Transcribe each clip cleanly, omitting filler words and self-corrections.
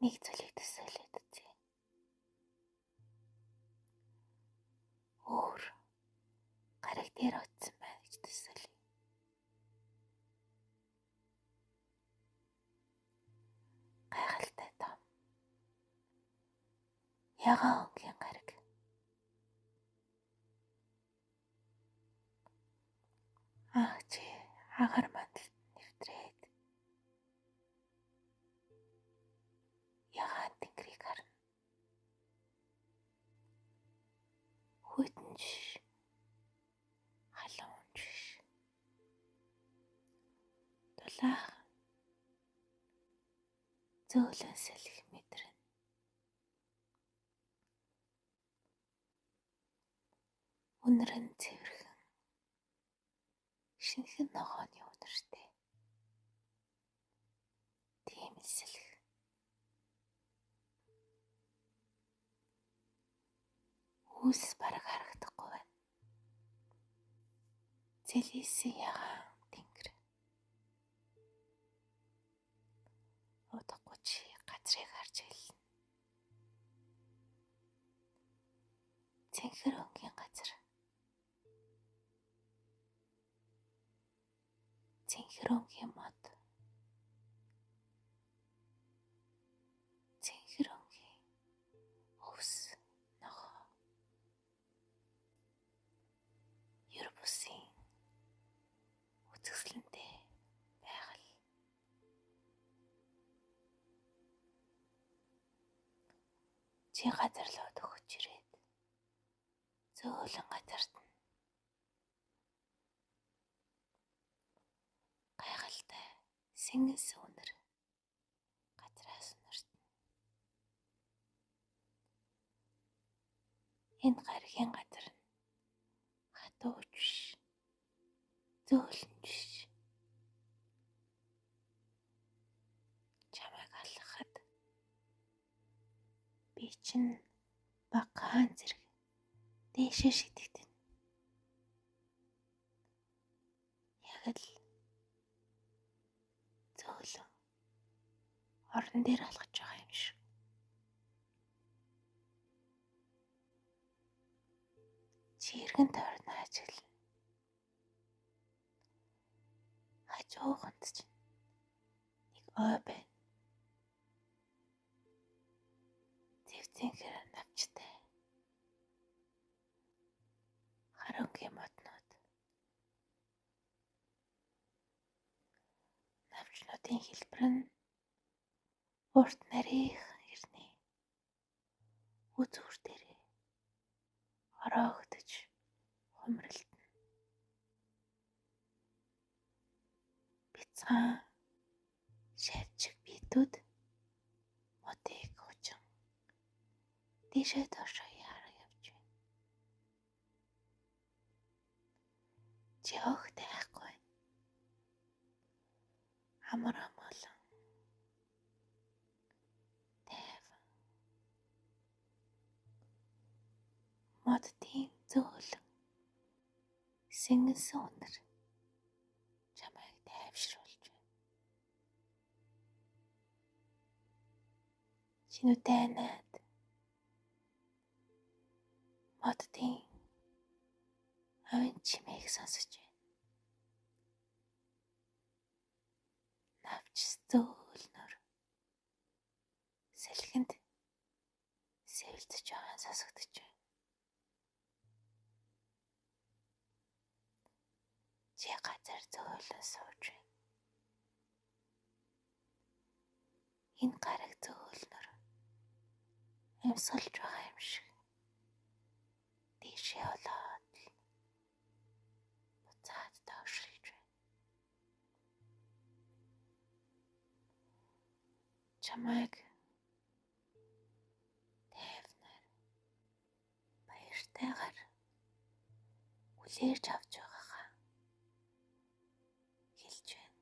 Нэг зүйлийг төсөөлөөд үзье. Өөр гариг дээр очсон байна гэж төсөөлье. Гайхалтай том. Ягаан өнгийн гариг. Анх чи агаар мандалд нэвтрээд ягаан тэнгэрийг харна. Хүйтэн биш, халуун биш. Дулаахан зөөлөн сэлэх мэдрэнэ. Үнэр нь цэвэрхэн шинэхэн ногооны үнэртэй. Тийм л сэлэх. Үйлс бараг харагдахгүй байна. Зэлийсэн ягаан тэнгэр. Удахгүй чи газрыг харж хэлнэ. Цэнхэр өнгийн газар. Цэнхэр өнгийн мод. Цэнхэр өнгийн өвс ногоо. Ер бусын үзэсгэлэнтэй байгаль. Чи газар руу төгөж ирээд зөөлөн газарт нь гайхалтай сэнгэнсэн үнэр газраас үнэртэнэ. Энэ гаригийн газар нь хатууч биш, зөөлөн биш. Чамайг алгахад би чинь багахан зэрэг дээшээ шидэгдэнэ. Яг л зөөлөн орон дээр алхаж байгаа юм шиг. Чи эргэн тойрноо ажиглана. Хажууханд чинь нэг ой байна. Зэв цэнхэр навчтай. Харангийн моднууд. Навчнуудын хэлбэр нь урт нарийнхан хэрнээ үзүүр дээрээ ороогдож хумралтна. Бяцхан шавжиг биетүүд модыг хуучин дээшээ доошоо яаран явж байна. Чи огт айхгүй байна. Амар амгалан тайван модын зөөлөн сэнгэнсэн үнэр чамайг тайвшруулж байна. Чи нүдээ анаад модын авин чимээг сонсож байна. Навч зөөлнөр сэлхэнд сэвэлзэж байгаа нь сонсогдож байна. Чи газар зөөлөн сууж байна. Энэ гараг зөөлнөр амьсгалж байгаа юм шиг. Дээшээ болоод л буцаад доошилж байна. Чамайг тайвнаар баяртайгаар хүлээж авч байгаагаа хэлж байна.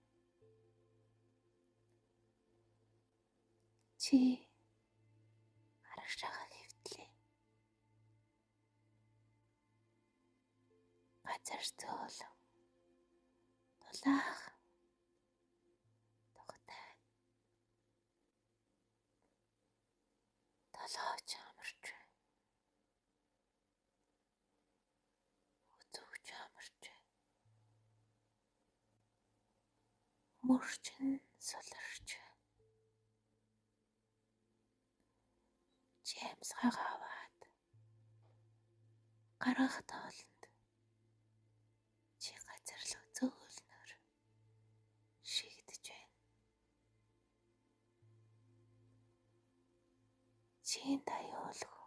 Чи арагшаага хэвтлээ. Газар зөөлөн дулаахан дугуйтай. Мөрчин суларч байна. Чи амьсгаа аваад гаргах тоолонд чи газар руу зөөлнөр шигдэж байна. Чинд аюулгүй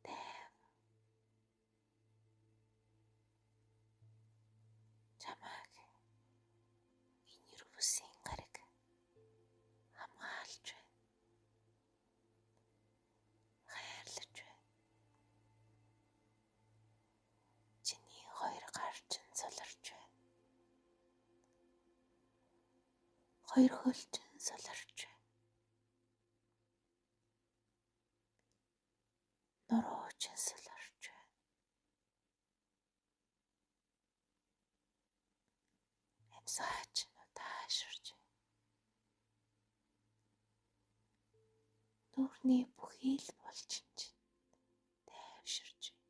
тайв. Чамайг энэ ер бусын гариг хамгаалж байна. Хайрлаж байна. Чиний хоёр гар чинь суларч байна. Хоёр хөл чинь суларч байна. Нуруу чинь суларч байна. Амьсгаа чинь удаашрч байна. Нүрний бүхий л булчин чинь тайвширч байна.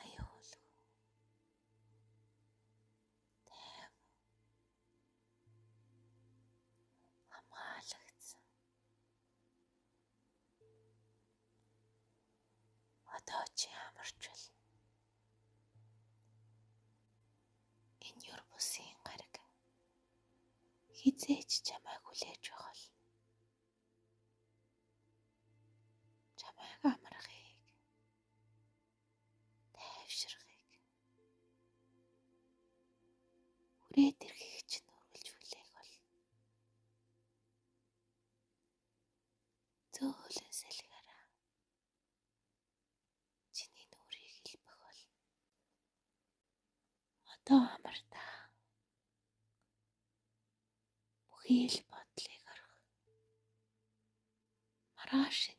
Аюулгүй. Тайв. Хамгаалагдсан. Одоо чи амарч болно. Энэ ер бусын гариг хэзээ ч чамайг хүлээж байх болно. Чамайг амрахыг, тайвширхыг, хүрээд ирэхийг чинь үргэлж хүлээх болно. Зөөлөн салхиараа чиний нүрийг элбэх болно. Одоо амар та. Бүхий л бодлыг орхи. Маргаашийн